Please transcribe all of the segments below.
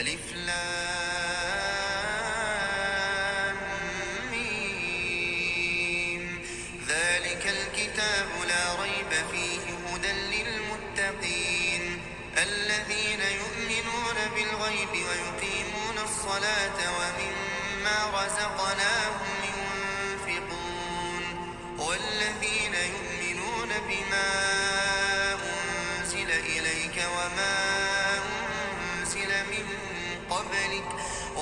ألف لام ميم ذلك الكتاب لا ريب فيه هدى للمتقين الذين يؤمنون بالغيب ويقيمون الصلاة ومما رزقناهم ينفقون والذين يؤمنون بما أنزل إليك وما أنزل من قبلك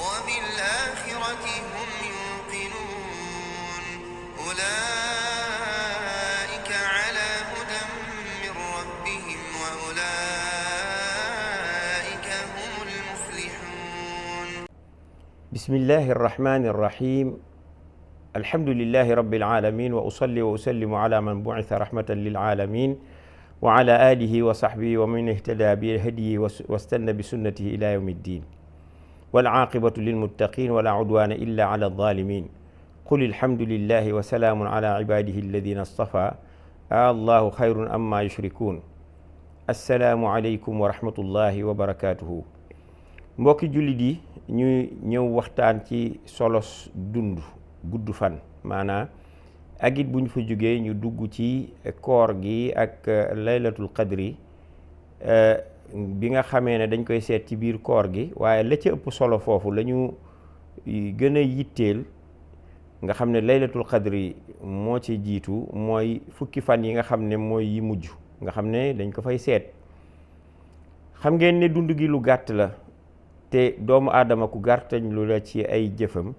وبالآخرة هم يوقنون أولئك على هدى من ربهم وأولئك هم المفلحون. بسم الله الرحمن الرحيم. الحمد لله رب العالمين وأصلي وأسلم على من بعث رحمة للعالمين وعلى آله وصحبه ومن اهتدى بهديه واستنى بسنته إلى يوم الدين والعاقبة للمتقين ولا عدوان إلا على الظالمين. قل الحمد لله وسلام على عباده الذين اصطفى الله خير أما يشركون. السلام عليكم ورحمة الله وبركاته. mbokki jullit yi ñuy ñëw waxtaan ci solos dund gudd fan maanaam ak it bu ñu fa jógee ñu dugg ci koor gi ak laylatul qadri bi nga xamee ne dañ koy seet ci biir koor gi, waaye la ca ëpp solo foofu la ñu gën a yitteel nga xam ne laylatul qadri moo ci jiitu mooy fukki fan yi nga xam ne mooy yi mujj nga xam ne dañ ko fay seet. xam ngeen ne dund gi lu gàtt la te doomu aadama ku gàttañ lu la ci ay jëfam,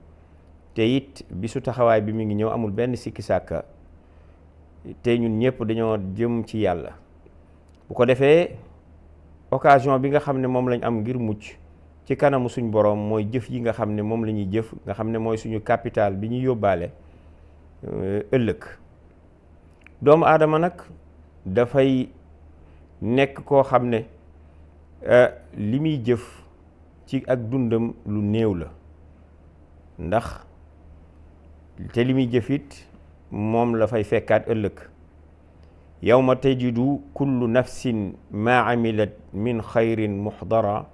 te it bisu taxawaay bi mi ngi ñëw amul benn sikki sàkka, te ñun ñëpp dañoo jëm ci yàlla. bu ko defee occasion bi nga xam ne moom lañ am ngir mucc ci kanamu suñ boroom mooy jëf yi nga xam ne moom la ñuy jëf, nga xam ne mooy suñu capital bi ñu yóbbaale ëllëg. doomu aadama nag dafay nekk koo xam ne li muy jëf ci ak dundam lu néew la, ndax te li muy jëfit moom la fay fekkaat ëllëg. yawma tajidu kullu nafsin maa amilat min xayrin muxdara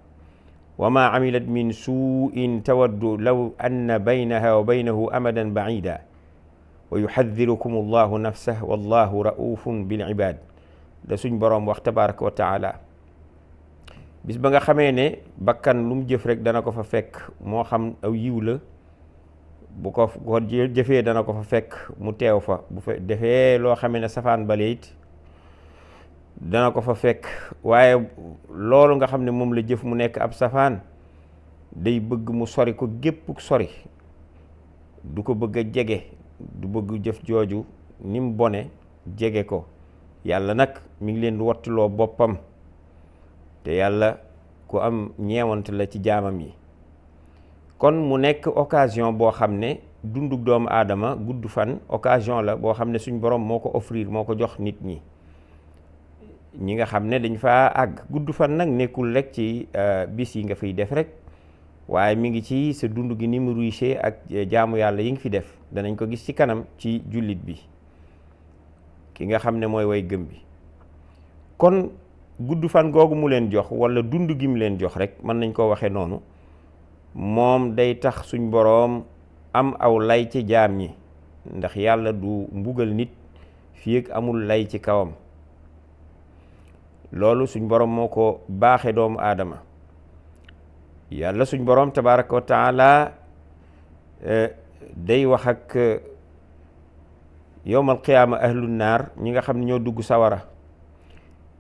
wa maa amilat min suuin tawaddu law anna baynaha wa baynahu amadan baida wa yuxadirukum allahu nafsah wallahu raufun bil ibad da suñ boroom wax tabaraka wa taala. bis ba nga xamee ne bakkan lu mu jëf rek dana ko fa fekk, moo xam aw yiw la bu ko jëfee dana ko fa fekk mu teew fa, bu fa defee loo xamee ne safaan bale it dana ko fa fekk. waaye loolu nga xam ne moom la jëf mu nekk ab safaan day bëgg mu sori ko gépp sori, du ko bëgg a jege, du bëgg jëf jooju ni mu bone jege ko. yàlla nag mi ngi leen di wattuloo boppam, te yàlla ku am ñeewant la ci jaamam yi. kon mu nekk occasion boo xam ne dundug doomu aadama gudd fan occasion la boo xam ne suñ borom moo ko offrir, moo ko jox nit ñi nga xam ne dañ fa àgg. gudd fan nag nekkul rek ci bis yi nga fiy def rek, waaye mi ngi ci sa dund gi ni mu riche ak jaamu yàlla yi nga fi def. danañ ko gis ci kanam ci jullit bi, ki nga xam ne mooy way gëm bi. kon gudd fan googu mu leen jox wala dund gi mu leen jox rek mën nañ koo waxee noonu, moom day tax suñ boroom am aw lay ci jaam ñi, ndax yàlla du mbugal nit fii ak amul lay ci kawam. loolu suñ boroom moo ko baaxe doomu aadama. yàlla suñ boroom tabaraka wa taala day wax ak yowmal qiyaama ahlu naar, ñi nga xam ne ñoo dugg sawara.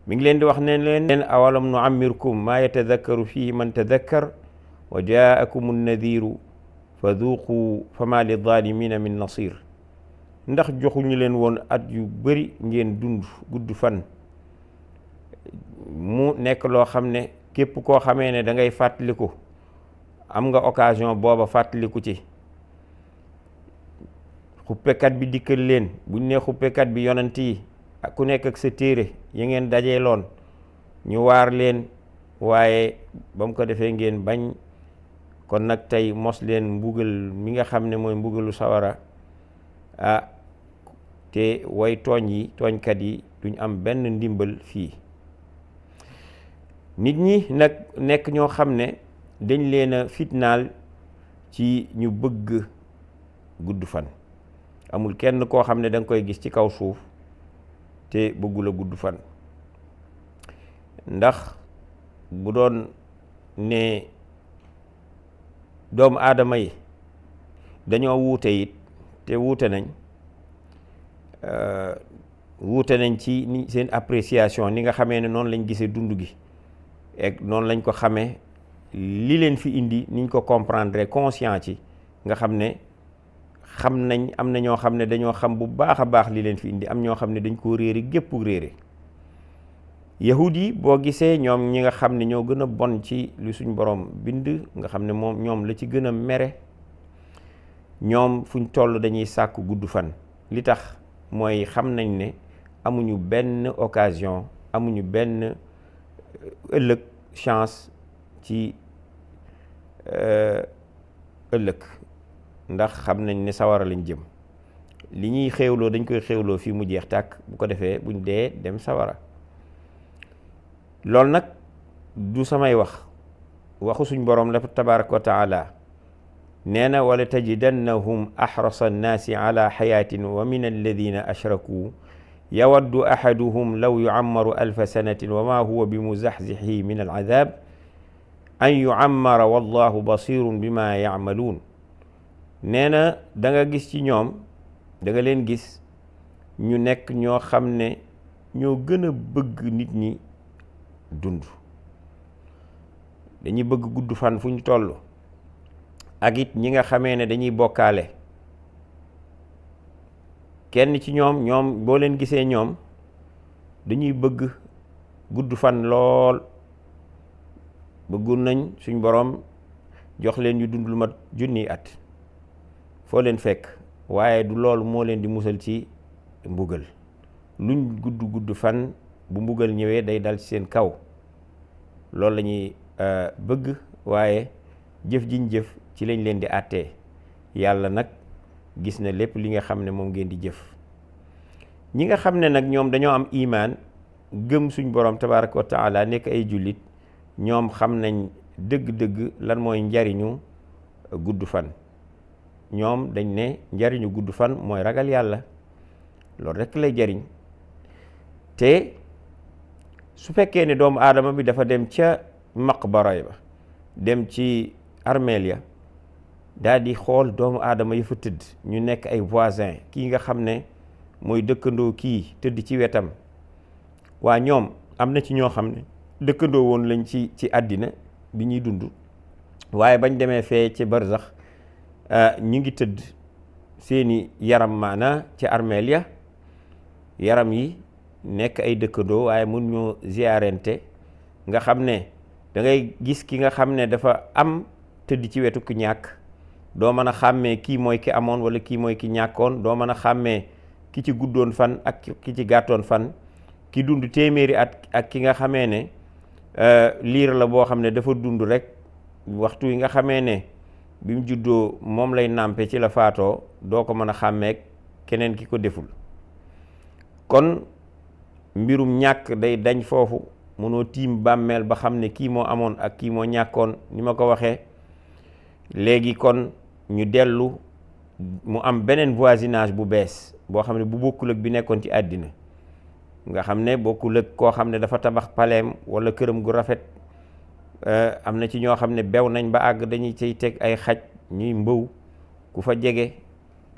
mi ngi leen di wax ne leen awalam nu ammirkum maa yatadakkaru fihi man tadakkar wa jaakum nnadiru fa duuqu fama li zalimina min nasir. ndax joxuñu leen woon at yu bari ngeen dund gudd fan, mu nekk loo xam ne képp koo xamee ne da ngay fàttaliku am nga occasion booba fàttaliku ci. xuppekat bi dikkal leen, buñ ne xuppekat bi yonent yi ku nekk ak sa téere ya ngeen dajee loon ñu waar leen, waaye ba mu ko defee ngeen bañ. kon nag tey mos leen mbugal mi nga xam ne mooy mbugalu sawara. te way tooñ yi tooñkat yi duñ am benn ndimbal fii. nit ñi nag nekk ñoo xam ne dañ leen a fitnaal ci ñu bëgg gudd fan. amul kenn koo xam ne da nga koy gis ci kaw suuf te bëggula gudd fan, ndax bu doon ne doomu aadama yi dañoo wuute it te wuute nañ ci ni seen appréciation ni nga xamee ne noonu lañ gisee dund gi ek noonu lañ ko xamee li leen fi indi niñ ko comprendre conscient ci nga xam ne xam nañ am na ñoo xam ne dañoo xam bu baax a baax li leen fi indi, am ñoo xam ne dañ koo réere gépp réere. yahud yi boo gisee ñoom ñi nga xam ne ñoo gën a bon ci lu suñ borom bind, nga xam ne moom ñoom la ci gën a mere, ñoom fuñ toll dañuy sàkk gudd fan. li tax mooy xam nañ ne amuñu benn occasion, amuñu benn ëllëg chance ci ëllëg, ndax xam nañ ne sawara lañ jëm. li ñuy xéewloo dañ koy xéewloo fii mu jeex tàkk, bu ko defee buñ dee dem sawara. loolu nag du samay waxu suñ boroom la tabaraka wa taala. nee na wala tajidannahum ahrasa annaasi ala xayaatin wa min alladina ashrakuu yawaddu ahaduhum law yuammaru alfa sanatin wa ma huwa bi muzaxzixihi min alcadab an yuammara wallahu basirun bima yacmaluun. nee na da nga gis ci ñoom, da nga leen gis ñu nekk ñoo xam ne ñoo gën a bëgg nit ñi dund, dañuy bëgg gudd fan fu ñu toll. ak it ñi nga xamee ne dañuy bokkaale, kenn ci ñoom boo leen gisee ñoom dañuy bëgg gudd fan lool, bëggoon nañ suñ boroom jox leen ñu dund lu mat junniy at foo leen fekk, waaye du loolu moo leen di musal ci mbugal. luñ gudd fan bu mbugal ñëwee day dal ci seen kaw, loolu la ñuy bëgg, waaye jëf jiñ jëf ci lañ leen di àttee. yàlla nag gis na lépp li nga xam ne moom ngeen di jëf. ñi nga xam ne nag ñoom dañoo am imaan, gëm suñ borom tabaraka wa taala, nekk ay jullit, ñoom xam nañ dëgg-dëgg lan mooy njariñu gudd fan. ñoom dañ ne njariñu gudd fan mooy ragal yàlla, loolu rekk lay jariñ. te su fekkee ne doomu aadama bi dafa dem ca maqbara ba, dem ci armeel ya, daal di xool doomu aadama yi fa tëdd, ñu nekk ay voisin, kii nga xam ne mooy dëkkandoo kii tëdd ci wetam. waa ñoom am na ci ñoo xam ne dëkkandoo woon lañ ci àddina bi ñuy dund, waaye bañ demee fee ci barzax ñu ngi tëdd seeni yaram maana ci armeel ya, yaram yi nekk ay dëkkandoo waaye mun ñoo ziarente. nga xam ne da ngay gis ki nga xam ne dafa am tëdd ci wetu ku ñàkk, doo mën a xàmmee kii mooy ki amoon wala kii mooy ki ñàkkoon, doo mën a xàmmee ki ci guddoon fan ak ki ci gàttoon fan, ki dund téeméeri at ak ki nga xamee ne liir la boo xam ne dafa dund rek waxtu yi nga xamee ne bi mu juddoo moom lay nàmpe ci la faatoo, doo ko mën a xàmmeek keneen ki ko deful. kon mbirum ñàkk day dañ foofu, mënoo tiim bàmmeel ba xam ne kii moo amoon ak kii moo ñàkkoon, ni ma ko waxee léegi. kon ñu dellu mu am beneen voisinage bu bees boo xam ne bu bokkul ak bi nekkoon ci àddina, nga xam ne bokkul ak koo xam ne dafa tabax paleem wala këram gu rafet. am na ci ñoo xam ne bew nañ ba àgg dañuy cay teg ay xaj ñuy mbëw ku fa jege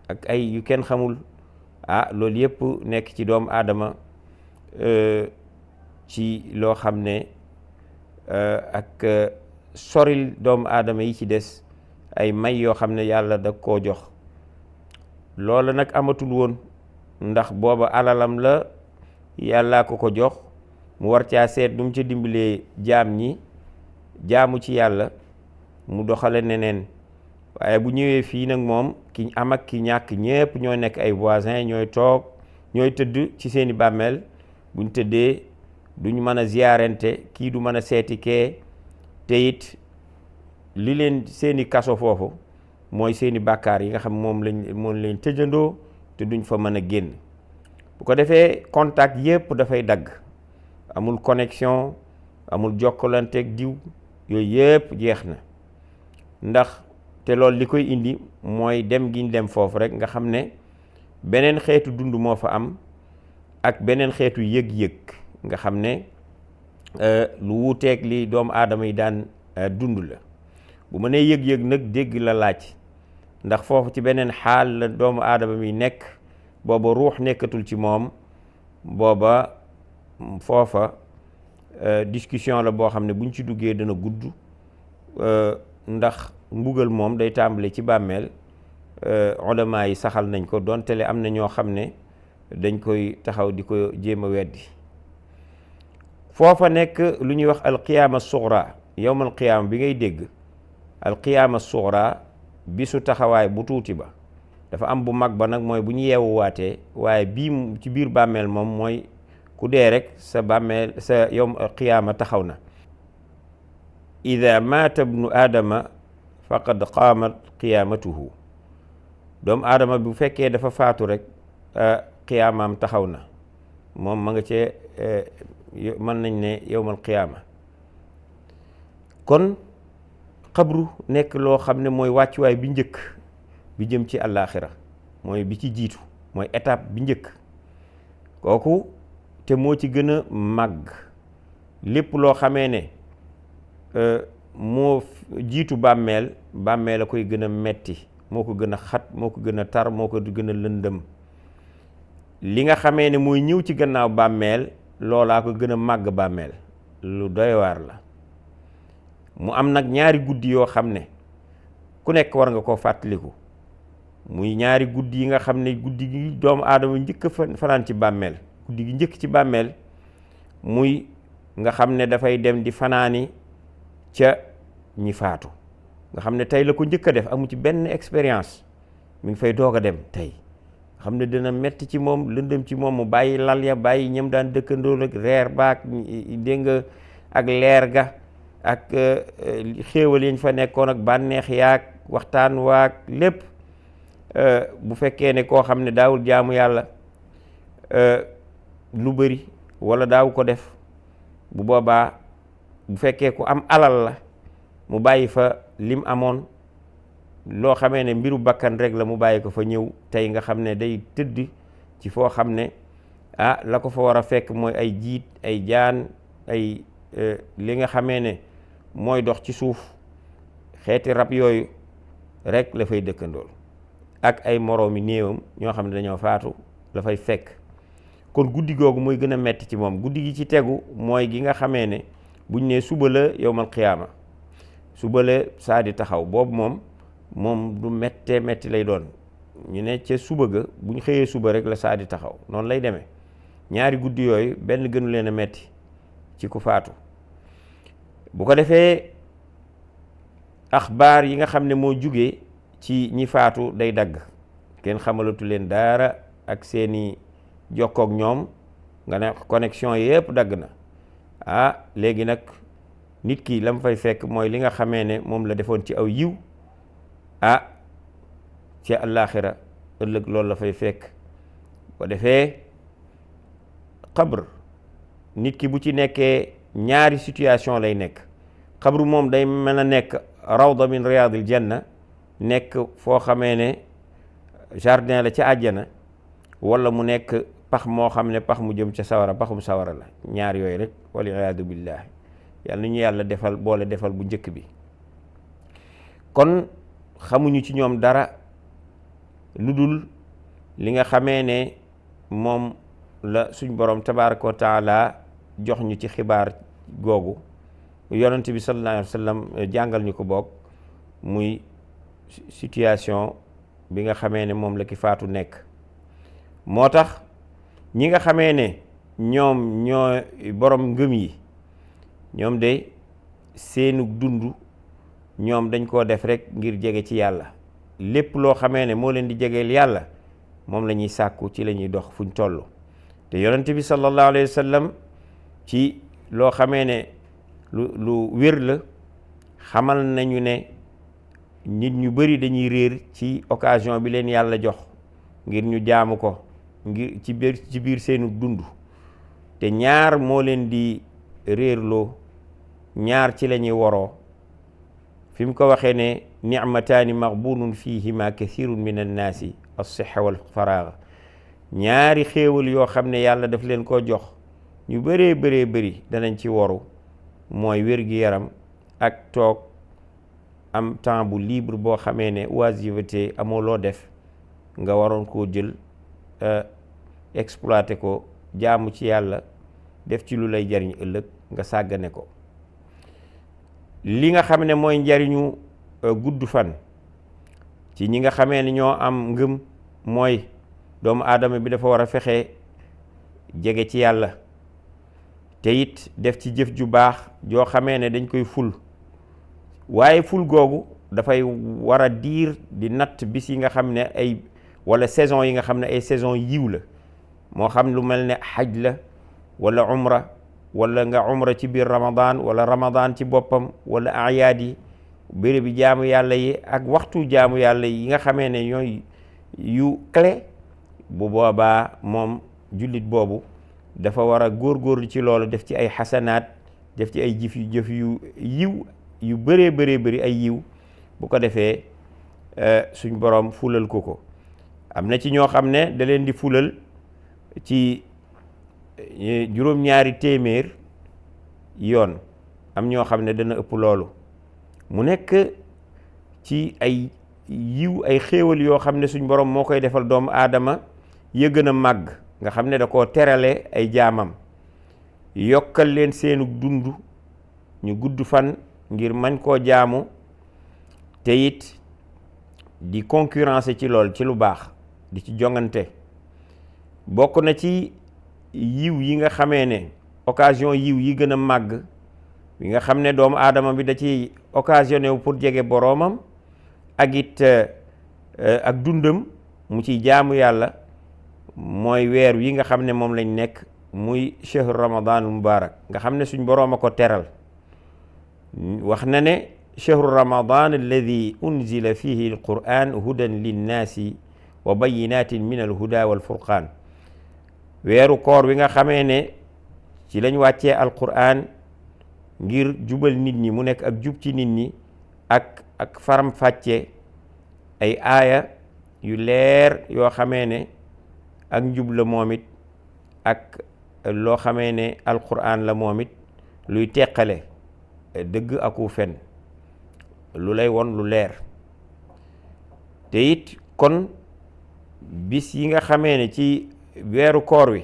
ak ay yu kenn xamul. loolu yëpp nekk ci doomu aadama ci loo xam ne ak soril doomu aadama yi ci des ay may yoo xam ne yàlla da koo jox. loola nag amatul woon, ndax booba alalam la, yàllaa ko jox, mu war caa seet nu mu ca dimbalee jaam ñi jaamu ci yàlla, mu doxale neneen. waaye bu ñëwee fii nag moom ki am ak ki ñàkk ñépp ñoo nekk ay voisins, ñooy toog, ñooy tëdd ci seeni bàmmeel. buñ tëddee duñ mën a ziyaarente, kii du mën a seeti kee. te it li leen seeni kaso foofu mooy seeni bàkkaar yi nga xam moom lañ tëjandoo, te duñ fa mën a génn. bu ko defee contact yépp dafay dagg, amul connexion, amul jokkalanteeg diw, yooyu yépp jeex na. ndax te loolu li koy indi mooy dem gi ñu dem foofu rek nga xam ne beneen xeetu dund moo fa am ak beneen xeetu yëg-yëg nga xam ne lu wuuteeg li doomu aadama yi daan dund la. bu ma nee yëg-yëg nag dégg la laaj ndax foofu ci beneen xaal la doomu aadama mi nekk, booba ruux nekkatul ci moom, booba foofa discussion la boo xam ne buñ ci duggee dana gudd, ndax mbugal moom day tàmbale ci bàmmeel. ulama yi saxal nañ ko, donte le am na ñoo xam ne dañ koy taxaw di ko jéem a weddi. foofa nekk lu ñuy wax alqiyaama sughra, yowmal qiyaama bi ngay dégg, alqiyaama sughra bisu taxawaay bu tuuti ba. dafa am bu mag ba nag mooy bu ñu yeewuwaatee, waaye bii ci biir bàmmeel moom mooy ku dee rek sa bàmmeel sa yowm qiyaama taxaw na. ida maata ibnu aadama faqad qaamat qiyaamatuhu, doomu aadama bu fekkee dafa faatu rek qiyaamaam taxaw na, moom ma nga cee mën nañ ne yowmal qiyaama. kon xabru nekk loo xam ne mooy wàccuwaay bi njëkk bi jëm ci àllaaxira, mooy bi ci jiitu, mooy étape bi njëkk kooku, te moo ci gën a màgg. lépp loo xamee ne moo jiitu bàmmeel, bàmmeel a koy gën a metti, moo ko gën a xat, moo ko gën a tar, moo ko gën a lëndëm. li nga xamee ne mooy ñëw ci gannaaw bàmmeel, loolaa ko gën a màgg bàmmeel. lu doy waar la. mu am nag ñaari guddi yoo xam ne ku nekk war nga koo fàttaliku, muy ñaari guddi yi nga xam ne guddi gi doomu aadama njëkk a fanaan ci bàmmeel, guddi gi njëkk ci bàmmeel, muy nga xam ne dafay dem di fanaani ca ñi faatu, nga xam ne tey la ko njëkk a def, amu ci benn expérience, mi ngi fay doog a dem tey, nga xam ne dina metti ci moom, lëndëm ci moom, mu bàyyi lal ya, bàyyi ñam daan dëkkandoo ak reer baak dégg nga ak leer ga ak xéewal yañ fa nekkoon ak bànneex yaag waxtaan waag lépp. bu fekkee ne koo xam ne daawul jaamu yàlla lu bëri wala daaw ko def, bu boobaa bu fekkee ku am alal la, mu bàyyi fa lim amoon, loo xamee ne mbiru bakkan rek la, mu bàyyi ko fa ñëw tey nga xam ne day tëdd ci foo xam ne la ko fa war a fekk mooy ay jiit, ay jaan, ay li nga xamee ne mooy dox ci suuf, xeeti rab yooyu rek la fay dëkkandool, ak ay moroomi néewam ñoo xam ne dañoo faatu la fay fekk. kon guddi googu mooy gën a metti ci moom. guddi gi ci tegu mooy gi nga xamee ne buñ ne suba la yowmal qiyaama, suba la saa di taxaw, boobu moom du mettee metti lay doon. ñu ne ca suba ga buñ xëyee suba rek la saa di taxaw, noonu lay demee. ñaari guddi yooyu benn gënu leen a metti ci ku faatu. bu ko defee axbaar yi nga xam ne moo jugee ci ñi faatu day dagg, kenn xamalatu leen dara, ak seeni jokkook ñoom nga ne connexion yépp dagg na. léegi nag nit ki la mu fay fekk mooy li nga xamee ne moom la defoon ci aw yiw, ci àllaaxira ëllëg loolu la fay fekk. bu defee xabr, nit ki bu ci nekkee ñaari situation lay nekk. xabru moom day mën a nekk rawda min riyaadil janna, nekk foo xamee ne jardin la ca àjjana, wala mu nekk pax moo xam ne pax mu jëm ca sawara, paxum sawara la. ñaar yooyu rek, wal iyaadu billaah. yàlla na ñu yàlla defal boole defal bu njëkk bi. kon xamuñu ci ñoom dara lu dul li nga xamee ne moom la suñ borom tabaaraka wa taala jox ñu ci xibaar googu, yonent bi sallallahu alayhi wa sallam jàngal ñu ko boog, muy situation bi nga xamee ne moom la ki faatu nekk. moo tax ñi nga xamee ne ñoom ñoo borom ngëm yi, ñoom de seenu dund ñoom dañ koo def rek ngir jege ci yàlla. lépp loo xamee ne moo leen di jegeel yàlla moom la ñuy sàkku, ci la ñuy dox fuñ toll. te yonent bi sallallahu alayhi wa sallam ci loo xamee ne lu wér la, xamal nañu ne nit ñu bari dañuy réer ci occasion bi leen yàlla jox ngir ñu jaamu ko, ngir ci biir seenu dund. te ñaar moo leen di réerloo, ñaar ci la ñuy woroo. fi mu ko waxee ne nicmataani maghbunun fihima kathirun min annaasi alsixa walfaraaga ñaari xéewal yoo xam ne yàlla daf leen koo jox ñu bëree bëri danañ ci waru mooy wér-gi-yaram ak toog am temps bu libre boo xamee ne oisiveté amoo loo def nga waroon koo jël exploité ko jaamu ci yàlla def ci lu lay jariñ ëllëg nga sàggane ko. li nga xam ne mooy njariñu gudd fan ci ñi nga xamee ne ñoo am ngëm mooy doomu aadama bi dafa war a fexe jege ci yàlla te it def ci jëf ju baax joo xamee ne dañ koy ful, waaye ful googu dafay war a diir di natt bis yi nga xam ne ay wala saison yi nga xam ne ay saison yiw la, moo xam lu mel ne xaj la wala umra wala nga umra ci biir ramadan wala ramadan ci boppam wala ayaad yi béréb bi jaamu yàlla yi ak waxtu jaamu yàlla yi nga xamee ne ñooy yu clé. bu boobaa moom jullit boobu dafa war a góorgóorlu ci loolu def ci ay xasanaat def ci ay jëf yu yiw yu bëree bëri ay yiw bu ko defee suñ boroom fulal ko am na ci ñoo xam ne da leen di fulal ci juróom-ñaari téeméer yoon, am ñoo xam ne dana ëpp loolu. mu nekk ci ay yiw ay xéewal yoo xam ne suñ boroom moo koy defal doomu aadama ya gën a màgg, nga xam ne da koo terale ay jaamam, yokkal leen seenu dund ñu gudd fan ngir mañ koo jaamu te it di concurrencer ci lool ci lu baax, di ci jongante. bokk na ci yiw yi nga xamee ne occasion yiw yi gën a màgg yi nga xam ne doomu aadama bi da ci occasionné wu pour jege boroomam ak it ak dundam mu ciy jaamu yàlla, mooy weer wi nga xam ne moom lañ nekk muy shahr ramadanul mubarak nga xam ne suñ boroom a ko teral. wax na ne shahru ramadan alladi unzila fihi alquran hudan linnaasi wa bayinatin min alhuda walfurqaan, weeru koor wi nga xamee ne ci lañ wàccee alquran ngir jubal nit ñi, mu nekk ak jub ci nit ñi ak faram fàcce ay aaya yu leer yoo xamee ne ak njub la moom it ak loo xamee ne alquran la moom it luy teqale dëgg aku fen, lu lay won lu leer. te it kon bis yi nga xamee ne ci weeru koor wi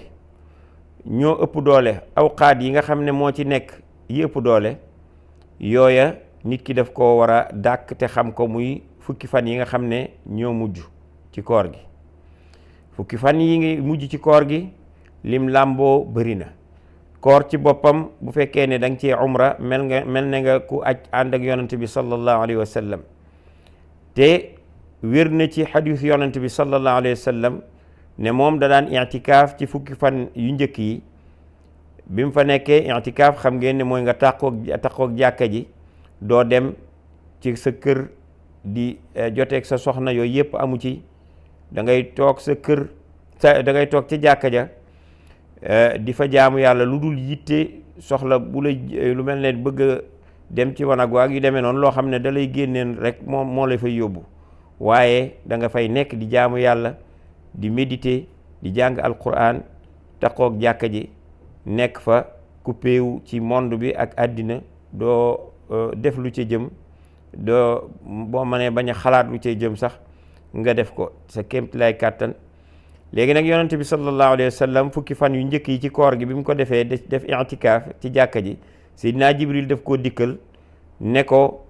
ñoo ëpp doole, awqaat yi nga xam ne moo ci nekk yi ëpp doole, yooya nit ki daf koo war a dàkk te xam ko, muy fukki fan yi nga xam ne ñoo mujj ci koor gi. fukki fan yi ngi mujj ci koor gi lim làmboo bëri na. koor ci boppam bu fekkee ne da nga cee umra mel ne nga ku aj ànd ak yonent bi sallallahu alayhi wa sallam, te wér na ci xadiis yonent bi sallallahu alayhi wa sallam ne moom da daan i'tikaaf ci fukki fan yu njëkk yi. bi mu fa nekkee i'tikaaf xam ngeen ne mooy nga taqoog jàkka ji, doo dem ci sa kër di joteeg sa soxna, yooyu yëpp amu ci. da ngay toog sa kër da ngay toog ci jàkka ja di fa jaamu yàlla, lu dul yitte soxla bu la lu mel ne bëgg a dem ci wanag waag yu demee noonu, loo xam ne da lay génneen rek moo lay fay yóbbu, waaye da nga fay nekk di jaamu yàlla, di méditer, di jàng alquran, taqoog jàkka ji, nekk fa coupé wu ci monde bi ak àddina, doo def lu ca jëm, doo boo mënee bañ a xalaat lu cay jëm sax nga def ko sa kémt lay kàttan. léegi nag yonent bi sallallahu alayhi wa sallam fukki fan yu njëkk yi ci koor gi bi mu ko defee def i'tikaaf ci jàkka ji, Seydina Jibril daf koo dikkal ne ko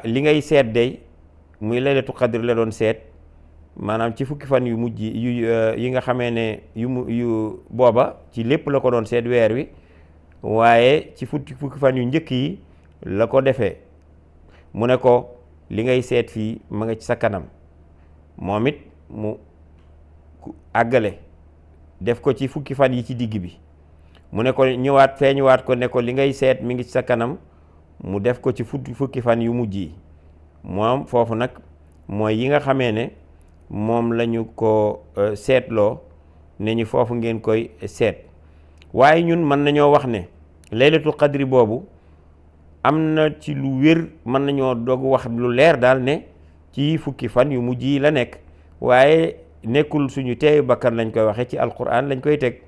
li ngay seet day muy laylatu qadr la doon seet, maanaam ci fukki fan yu mujj yi nga xamee ne yu booba ci lépp la ko doon seet weer wi, waaye ci fukki fan yu njëkk yi la ko defee. mu ne ko li ngay seet fii ma nga ci sa kanam. moom it mu àggale def ko ci fukki fan yi ci digg bi, mu ne ko feeñuwaat ko ne ko li ngay seet mi ngi ci sa kanam, mu def ko ci fukki fan yu mujj yi. moom foofu nag mooy yi nga xamee ne moom lañu ko seetloo ne ñu foofu ngeen koy seet. waaye ñun mën nañoo wax ne laylatul qadri boobu am na ci lu wér mën nañoo doog wax lu leer daal ne ci fukki fan yu mujj yi la nekk, waaye nekkul suñu teeyu bakkan lañ koy waxee, ci alquran lañ koy teg.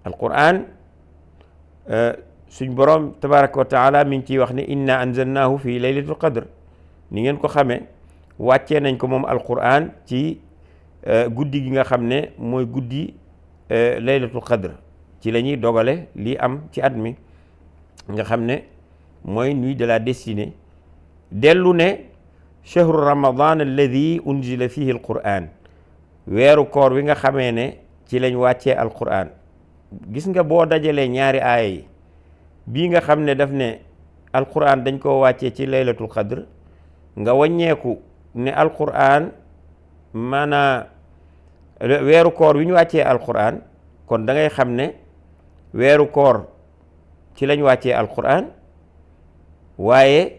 alquran suñ borom tabaraka wa taala mi ngi ciy wax ne inna anzalnahu fi laylatul qadr, ni ngeen ko xamee wàccee nañ ko moom alquran ci guddi gi nga xam ne mooy guddi laylatul qadr, ci la ñuy dogale lii am ci at mi nga xam ne mooy nuit de la destinée. dellu ne chahru ramadan alladi unzila fihi alquran, weeru koor wi nga xamee ne ci lañ wàccee alquran. gis nga boo dajalee ñaari aaya yi, bii nga xam ne daf ne alquran dañ koo wàccee ci laylatul qadr, nga wàññeeku ne alquran maanaa weeru koor wi ñu wàccee alquran, kon da ngay xam ne weeru koor ci lañ wàccee alquran, waaye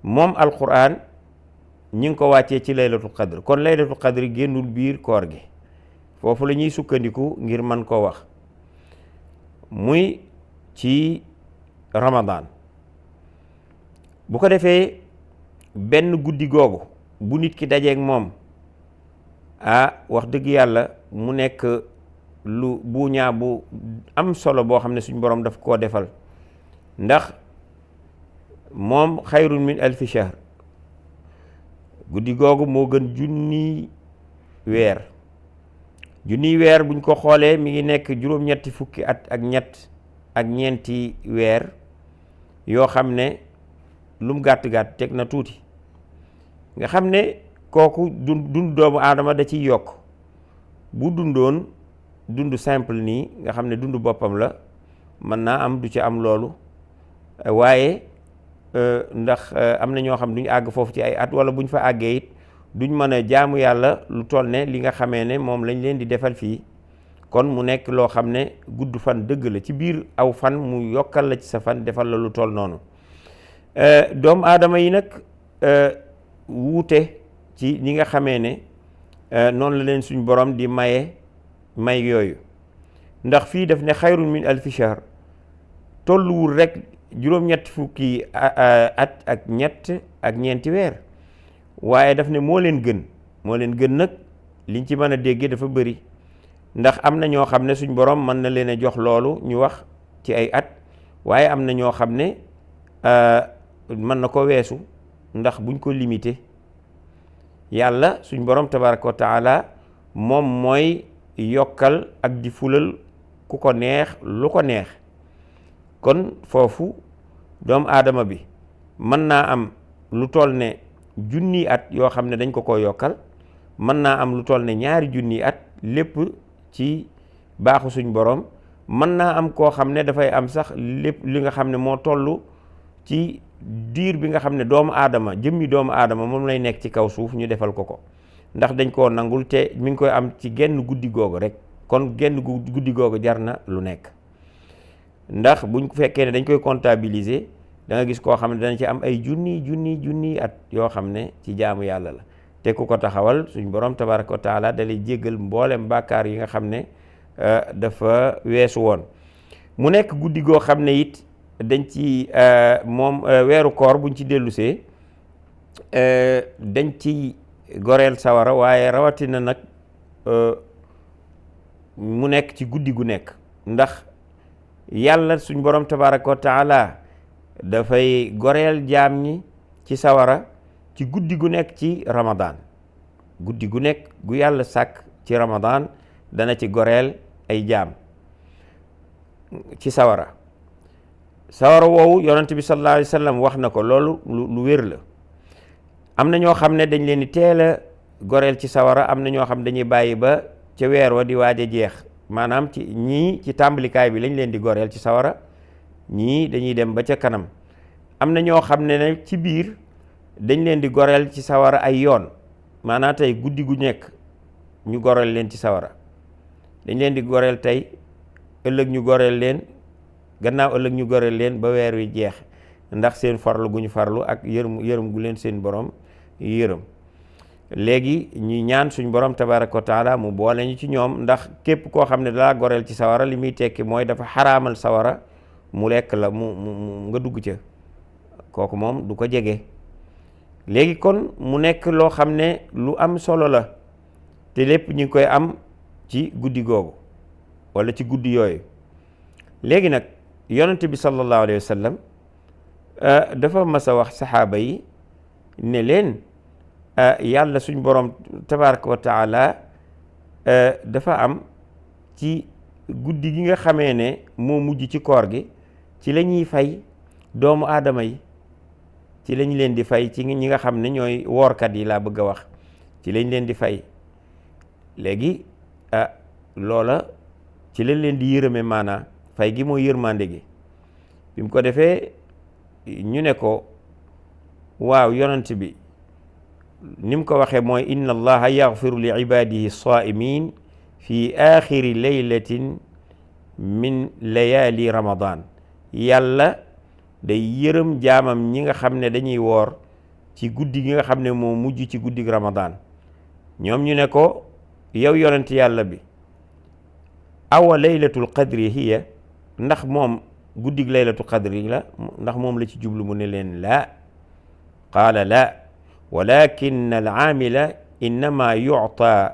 moom alquran ñi ngi ko wàccee ci laylatul qadr. kon laylatul qadr génnul biir koor gi, foofu la ñuy sukkandiku ngir mën koo wax. muy ci ramadan. bu ko defee benn guddi googu bu nit ki dajeek moom, wax dëgg yàlla mu nekk lu buuñaa bu am solo boo xam ne suñ borom daf koo defal, ndax moom xayrun min alfi shahr, guddi googu moo gën junniy weer. junniy weer buñ ko xoolee mi ngi nekk juróom-ñetti fukki at ak ñett ak ñeenti weer yoo xam ne lum gàtt-gàtt teg na tuuti, nga xam ne kooku dund doomu aadama da ciy yokk. bu dundoon dund simple nii nga xam ne dund boppam la, mën naa am du ci am loolu, waaye ndax am na ñoo xam duñ àgg foofu ci ay at, wala buñ fa àggee it duñ mën a jaamu yàlla lu toll ne li nga xamee ne moom lañ leen di defal fii. kon mu nekk loo xam ne gudd fan dëgg la, ci biir aw fan mu yokkal la ci sa fan, defal la lu toll noonu. doomu aadama yi nag wuute ci ñi nga xamee ne noonu la leen suñ borom di may yooyu, ndax fii daf ne xayrun min alfi shahr, tolluwul rek juróom-ñetti fukki at ak ñett ak ñeenti weer, waaye daf ne moo leen gën nag. liñ ci mën a déggee dafa bëri, ndax am na ñoo xam ne suñ borom mën na leen a jox loolu ñu wax ci ay at, waaye am na ñoo xam ne mën na ko weesu, ndax buñ ko limité. yàlla suñ borom tabaraka wa taala moom mooy yokkal ak di fulal ku ko neex lu ko neex. kon foofu doomu aadama bi mën naa am lu toll ne junni at yoo xam ne dañ ko yokkal, mën naa am lu toll ne ñaari junni at, lépp ci baaxu suñ borom. mën naa am koo xam ne dafay am sax lépp li nga xam ne moo toll ci diir bi nga xam ne doomu aadama, jëmmi doomu aadama moom lay nekk ci kaw suuf, ñu defal ko, ndax dañ koo nangul te mi ngi koy am ci genn guddi googu rek. kon genn guddi googu jar na lu nekk, ndax buñ fekkee ne dañ koy comptabiliser, da nga gis koo xam ne dana ci am ay junni at yoo xam ne ci jaamu yàlla la, te ku ko taxawal suñ borom tabaraka wa taala da lay jéggal mboolem bàkkaar yi nga xam ne dafa weesu woon. mu nekk guddi goo xam ne it dañ ci moom weeru koor buñ ci dellusee dañ ci goreel sawara, waaye rawatina nag mu nekk ci guddi gu nekk, ndax yàlla suñ borom tabaraka wa taala dafay goreel jaam ñi ci sawara ci guddi gu nekk ci ramadan. guddi gu nekk gu yàlla sàkk ci ramadan dana ci goreel ay jaam ci sawara. sawara woowu yonent bi sallallahu alayhi wa sallam wax na ko, loolu lu wér la. am na ñoo xam ne dañ leen di teel a goreel ci sawara, am na ñoo xam dañuy bàyyi ba ca weer wa di waaj a jeex, maanaam ci ñii ci tàmbalikaay bi lañ leen di goreel ci sawara, ñii dañuy dem ba ca kanam. am na ñoo xam ne nag ci biir dañ leen di goreel ci sawara ay yoon, maanaam tey guddi gu nekk ñu goreel leen ci sawara, dañ leen di goreel tey, ëllëg ñu goreel leen, gannaaw ëllëg ñu goreel leen ba weer wi jeex, ndax seen farlu gu ñu farlu ak yërëm gu leen seen borom yërëm. léegi ñu ñaan suñ borom tabaraka wa taala mu boole ñu ci ñoom, ndax képp koo xam ne dalaa goreel ci sawara li muy tekki mooy dafa xaraamal sawara mu lekk la, mu nga dugg ca. kooku moom du ko jege. léegi kon mu nekk loo xam ne lu am solo la te lépp ñu ngi koy am ci guddi googu wala ci guddi yooyu. léegi nag yonent bi sallallahu alayhi wa sallam dafa mas a wax saxaaba yi ne leen yàlla suñ borom tabaraka wa taala dafa am ci guddi gi nga xamee ne moo mujj ci koor gi ci la ñuy fay doomu aadama yi, ci lañ leen di fay ci ñi nga xam ne ñooy woorkat yi laa bëgg a wax, ci lañ leen di fay. léegi loola ci lañ leen di yërëme maanaa fay gi mooy yërmande gi. bi mu ko defee ñu ne ko waaw yonent bi ni mu ko waxee mooy inna allaha yaghfiru li ibadihi saimin fi axiri laylatin min layali ramadan. yàlla day yërëm jaamam ñi nga xam ne dañuy woor ci guddi gi nga xam ne moo mujj ci guddi ramadan. ñoom ñu ne ko yow yonent yàlla bi awa laylatul qadri hiya, ndax moom guddig laylatul qadri la, ndax moom la ci jublu? mu ne leen laa. qaala laa walakin al aamila innama yu'ta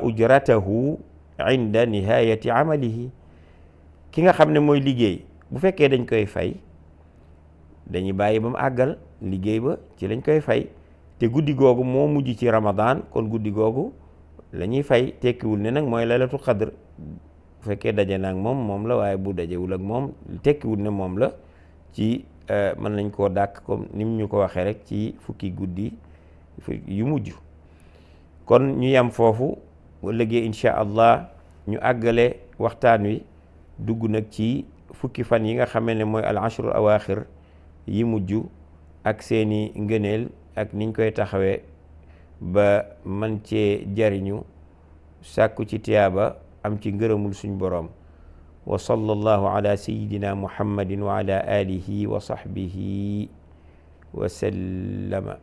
ujratahu inda nihayati amalihi. ki nga xam ne mooy liggéey bu fekkee dañ koy fay dañuy bàyyi ba mu àggal liggéey ba ci lañ koy fay, te guddi googu moo mujj ci ramadan, kon guddi googu la ñuy fay. tekkiwul ne nag mooy laylatul qadr. bu fekkee daje na ak moom la, waaye bu dajewul ak moom tekkiwul ne moom la. ci mën nañ koo dàkk comme ni mu ñu ko waxee rek ci fukki guddi yu mujj. kon ñu yam foofu ba léegi incha allah ñu àggale waxtaan wi dugg nag ci fukki fan yi nga xamee ne mooy al ashrul awaaxir yi mujj ak seeni ngëneel ak niñ koy taxawee ba man cee jariñu sàkku ci tiyaaba am ci ngërëmul suñ boroom. wa sallallahu ala sayyidina muhammadin wa ala alihi wa sahbihi wa sallama.